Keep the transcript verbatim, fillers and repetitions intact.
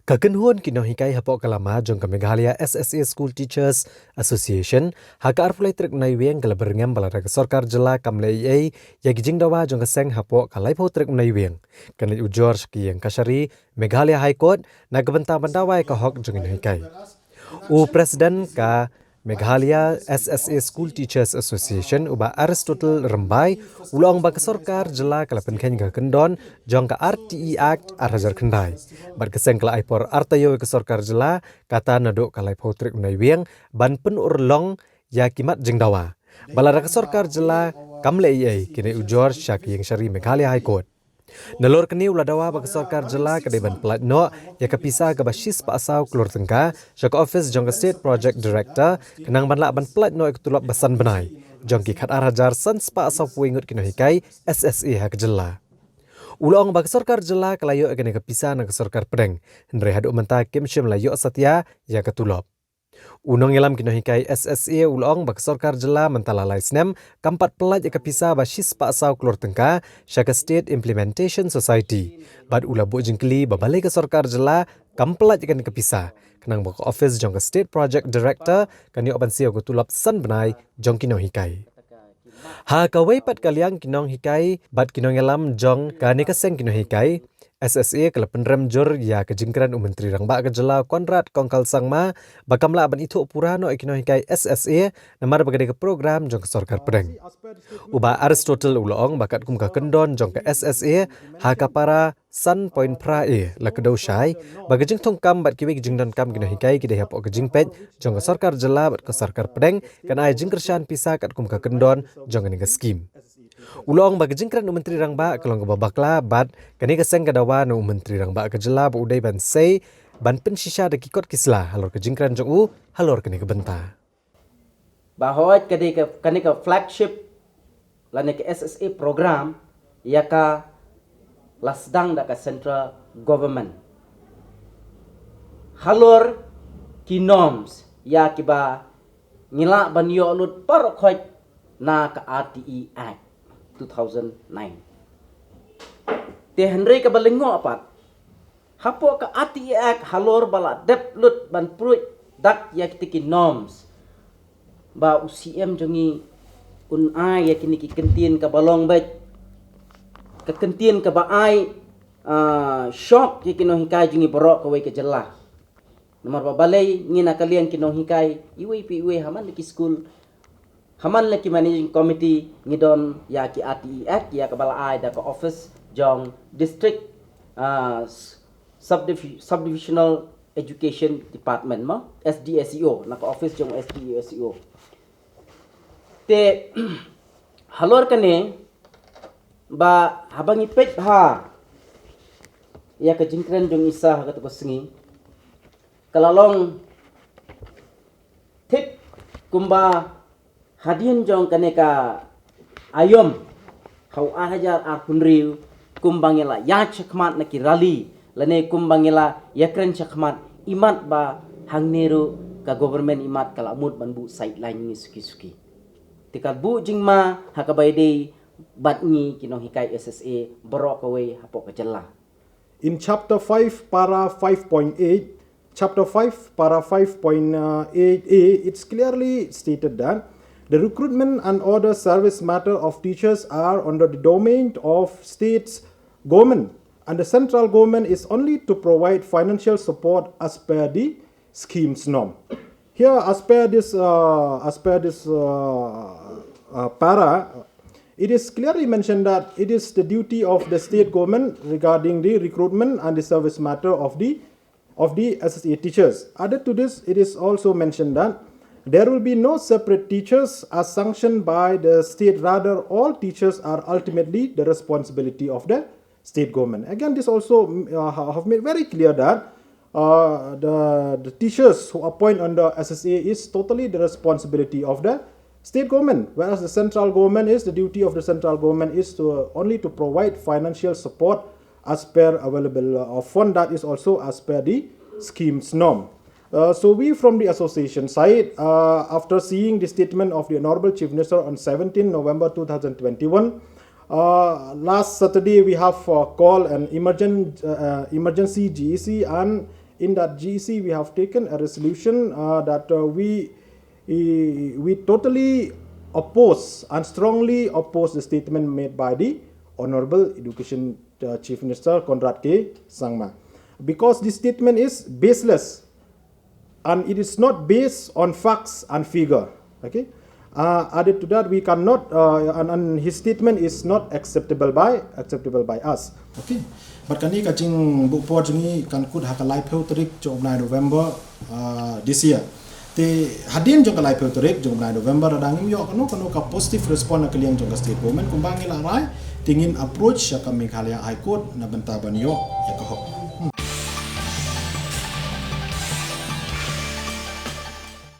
Ka kynhun ki nonghikai hapoh ka lama jong ka Meghalaya S S A School Teachers Association, ha ka arphew lai tarik u Naiwieng ka la byrngem ba lada ka sorkar jylla kam leh ei ei ïa ki jingdawa jong ka seng hapoh ka laiphew tarik u Naiwieng, kan leit ujor sha ka ïing kashari Meghalaya High Court na ka bynta ban dawa ïa ka hok jong ki nonghikai. U President ka Meghalaya S S A School Teachers Association, u Bah Aristotle Rymbai, u la ong ba ka sorkar jylla ka la pynkheiñ ka kyndon jong ka R T E Act ar hajar khyndai. Bad ka seng ka la ai por ar taïew ïa ka sorkar jylla, kata naduh ka laiphew tarik u Naiwieng, ban pynurlong ïa ki mat jingdawa. Ba lada ka sorkar jylla kam leh ei ei, kin ïa ujor sha ka ïing kashari Meghalaya High Court. Nalor kane u la dawa ba ka sorkar jylla ka dei ban pyllait noh ïa ka pisa kaba shispah saw klur tyngka sha ka office jong ka State Project Director, khnang ban lah ban pyllait noh ïa ka tulop ba san bnai jong ki khatar hajar sanspah sawphew ngut ki nonghikai S S A ha ka jylla. U la ong ba ka sorkar jylla ka la ïoh ïa kane ka pisa na ka sorkar pdeng, hynrei haduh mynta kim shym la ïoh satia ïa ka tulop. U nongïalam ki nonghikai S S A u la ong ba ka sorkar jylla mynta la lai snem kam pat pyllait ïa ka pisa ba shispah saw klur tyngka sha ka State Implementation Society. Bad u la buh jingkylli ba balei ka sorkar jylla kam pyllait ïa kane ka pisa, khnang ba ka office jong ka State Project Director kan ïoh ban siew ïa ka tulop san bnai jong ki nonghikai. Ha kawei pat ka liang ki nonghikai bad ki nongïalam jong kane ka seng ki nonghikai S S A ka la pynrem jur ïa ka jingkren u Myntri Rangbah ka jylla Conrad Kongkal Sangma, ba kam lah ban ithuh pura noh ïa ki nonghikai S S A namar ba ka dei ka program jong ka sorkar pdeng. U Bah Aristotle u la ong ba katkum ka kyndon jong ka S S A, ha ka para san point phra A la kdew shai ba ka jingthungkam bad kiwei ki jingdonkam ki nonghikai ki dei hapoh ka jingpeit jong ka sorkar jylla bad ka sorkar pdeng kan ai jingkyrshan pisa katkum ka kyndon jong kane ka skim. U la ong ba ka jingkren u Myntri Rangbah ka long kaba bakla bad kane ka seng ka dawa na u Myntri Rangbah ka jylla ba u dei ban sei ban pynshisha da ki kot ki sla halor ka jingkren jong u halor kane ka bynta. Ba hooid ka dei ka, kane ka flagship lane ka S S A program ïa ka la sdang da ka central government halor ki norms ïa kiba ngi lah ban ïoh lut baroh khoit na ka R T E Act two thousand nine. Te hynrei kaba lyngngoh pat, hapoh ka R T E Act halor ba la dep lut ban pruid dak ïa kita ki norms, ba u C M jong ngi un ai ïa kine ki kyntien kaba long beit, ka kyntien kaba ai, ah, shock ïa ki nonghikai jong ngi baroh kawei ka jylla. Namar ba balei ngi na ka liang ki nonghikai, iwei pa iwei ha man la ki skul, ha man la ki managing committee ngi don ïa ki R T E Act, ïa kaba la ai da ka office jong district, ah, s-, subdivi-, subdivisional education department mo, S D S E O, na ka office jong S D S E O. Te halor kane ba haba ngi peit ha ïa ka jingkren jong i Sir ha kata ka sngi, ka la long thik kumba hadien jong kane ka aïom ha u ar hajar arphew hynriew, kumba ngi la ïaid shakhmat na ki rally lane kumba ngi la ïakren shakhmat, imat ba hangne ruh ka government imat ka la mut ban buh sideline ngi suki suki. Te ka buh jingma ha kaba ïadei bad ngi ki nonghikai S S A baroh kawei hapoh ka jylla. In chapter five, para five point eight, chapter five, para five point eight A, it's clearly stated that the recruitment and other service matter of teachers are under the domain of states government, and the central government is only to provide financial support as per the scheme's norm. Here, as per this, uh, as per this, uh, uh, para, it is clearly mentioned that it is the duty of the state government regarding the recruitment and the service matter of the, of the S S A teachers. Added to this, it is also mentioned that there will be no separate teachers as sanctioned by the state. Rather, all teachers are ultimately the responsibility of the state government. Again, this also, mm, uh, ha-, have made very clear that, uh, the, the teachers who appoint under S S A is totally the responsibility of the state government, whereas the central government is, the duty of the central government is to, uh, only to provide financial support as per available, uh, fund, that is also as per the scheme's norm. Uh, so we from the association side, uh, after seeing the statement of the Honorable Chief Minister on seventeenth November two thousand twenty-one, uh, last Saturday we have, uh, called an emergen-, uh, uh, emergency G E C and in that G E C we have taken a resolution uh, that uh, we eh, we totally oppose and strongly oppose the statement made by the Honorable Education uh, Chief Minister Conrad K Sangma, because this statement is baseless and it is not based on facts and figure. Okay. Uh, added to that, we cannot, uh, and, and his statement is not acceptable by acceptable by us. Okay. But kani ka jingbuh por jong ngi kan kut ha ka laiphew tarik jong u bnai November uh, this year. Te hadien jong ka laiphew tarik jong u bnai November, lada ngim ïoh kano kano ka positive response na ka liang jong ka state government, kumba ngi la rai, te ngin approach sha ka Meghalaya High Court na bynta ban ïoh ïa ka hok.